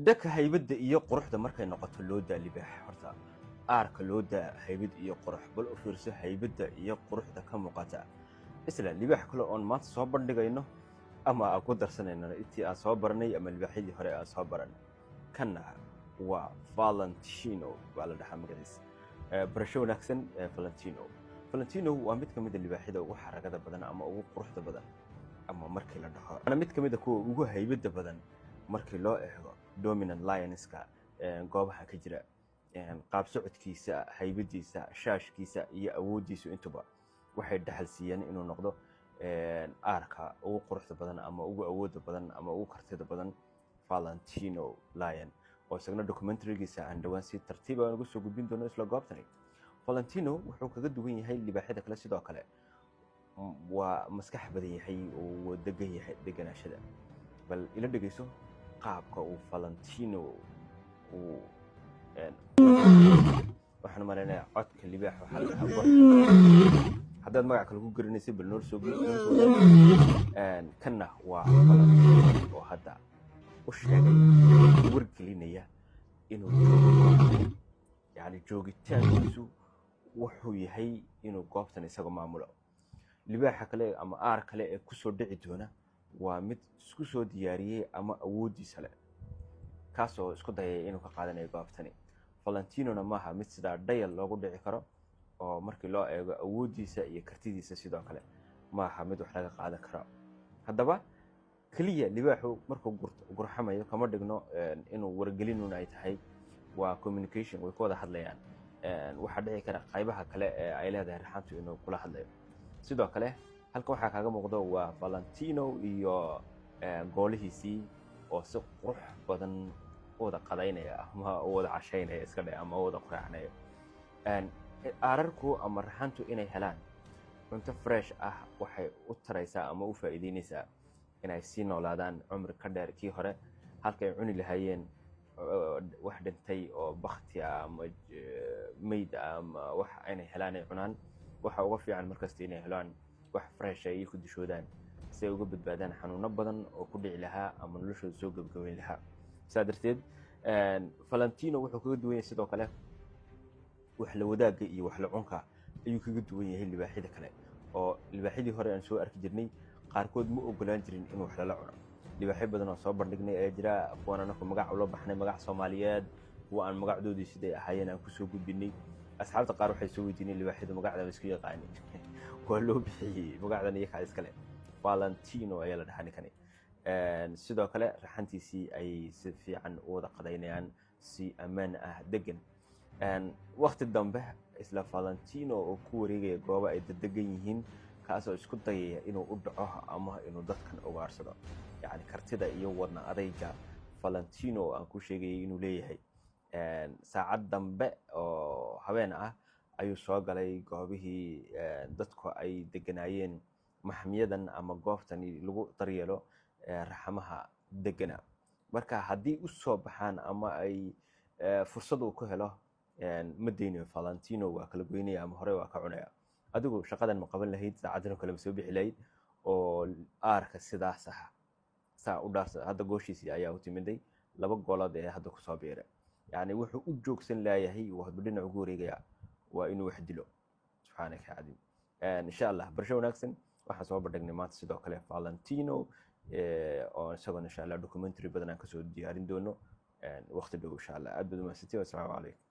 Dhanka haybadda iyo quruxda markay noqoto, loo daa libaax. Horta aarka loo daa haybad iyo qurux. Bal u fiirso haybadda iyo quruxda ka muuqata. Isla libaax kale oon maanta soo bandhigayno ama aan ku darsanayno intii aan soo baranay ama libaaxyadii hore aan soo baranay, kanna waa Valentino baa la dhahaa magaciisa. Barasho wanaagsan, Valentino. Valentino waa mid ka mid a libaaxyada ugu xaragada badan ama ugu quruxda badan, ama markii la dhaho waana mid ka mid a kuwa ugu haybadda badan markii loo eego dominant lionska goobaha ka jira. Qaab socodkiisa, haybadiisa, shaashkiisa iyo awooddiisu intuba waxay dhaxal siiyeen inuu noqdo aarka ugu quruxda badan ama ugu awooda badan ama ugu kartida badan, Valentino lion, oo isagna documentarygiisa aan dhowaan si tartiib aan uga soo gudbin doono isla goobtani. Valentino wuxuu kaga duwan yahay libaaxyada kale sidoo kale waa maskax badan yahay oo degan yahay, deganaashada. Bal ila dhegeyso qaabka uu Valentino uu, waxaan malaynayaa codka libaax waxaa la dhahaa gor. Haddaad magac kale ku garanaysay, bal noo soo. Kanna waa Valentino oo hadda u sheegaya, wargelinaya inuu joogo goobtan. Yacni joogitaankiisu wuxuu yahay inuu goobtan isaga maamulo. Libaaxa kale ama aar kale ee kusoo dhici doona waa mid isku soo diyaariyey ama awooddiisa leh, kaasoo isku dayaya inuu ka qaadanayo goobtani. Valentinona maaha mid sidaa dhayal loogu dhici karo, oo markii loo eego awooddiisa iyo kartidiisa sidoo kale maaha mid wax laga qaadan karo. Haddaba keliya libaaxu markuu gurxamayo kama dhigno inuu wargelinun ay tahay. Waa communication, way ku wada hadlayaan. Waxaa dhici kara qaybaha kale ee ay leedahay raxantu inuu kula hadlayo. Sidoo kale halkan waxaa kaaga muuqdo waa Valentino iyo goolihiisii oo si qurux badan u wada qadaynaya ama u wada cashaynaya iska dhe ama u wada quraacnaya. Aararku ama raxantu inay helaan cunto fresh ah waxay u taraysaa ama u faa'iideynaysaa inay sii noolaadaan cumri ka dheer kii hore, halka ay cuni lahaayeen wax dhintay oo bakti ah ama meyd ah ama wax inay helaan ay cunaan. Waxa uga fiican markasta inay helaan wax fresh ay ku dishoodaan si ay uga badbaadaan xanuuno badan oo ku dhici lahaa ama noloshooda soo gebagabeyn lahaa. Saa darteed Valentino wuxuu kaga duwan yahay sidoo kale wax la wadaagga iyo wax la cunka ayuu kaga duwan yahay libaaxyada kale, oo libaaxyadii hore aan soo arki jirnay qaarkood ma ogolaan jirin in wax lala cuno. Libaaxyo badan oo soo bandhignay ayaa jira, kuwan anaku magac ula baxnay, magac Soomaaliyeed, kuwa aan magacdoodii siday ahaayeen aan kusoo gudbinay. Asxaabta qaar waxay soo weydiinay libaaxyadu magacda ma isku yaqaanin. Waa loo bixiyey magacdan, iyakaa iskale. Valentino ayaa la dhahaa ninkani. Sidoo kale raxantiisii ay si fiican u wada qadaynayaan si ammaan ah, degan. Waqti dambe isla Valentino oo ku wareegaya goobo ay dadegan yihiin, kaasoo isku dayaya inuu u dhaco ama inuu dadkan ugaarsado. Yacni kartida iyo wadna adayga Valentino oo aan ku sheegayay inuu leeyahay, saacad dambe oo habeen ah ayuu soo galay goobihii dadku ay deganaayeen, maxmiyadan ama goobtani lagu daryeelo raxamaha degana. Marka haddii u soo baxaan ama ay fursad uu ku helo, ma daynayo Valentino, waa kala goynaya ama hore waa ka cunaya. Adigu shaqadan ma qaban lahayd? Saacadan oo kale ma soo bixi lahayd oo aarka sidaas ah saa u dhaarsa? Hadda gooshiisii ayaa u timiday, laba goolood ee hadda kusoo biiray. Yacni wuxuu u joogsan laayahay uu hadba dhinac ugu wareegaya waa inuu wax dilo. Subxaanaka cadiim. Insha Allah barasho wanaagsan. Waxaan soo bandhignay maanta sidoo kale Valentino oo isagona insha Allah documentary badan aan kasoo diyaarin doono waqti dhow insha Allah. Aad baad umahadsantiin. Wassalaamu calaykum.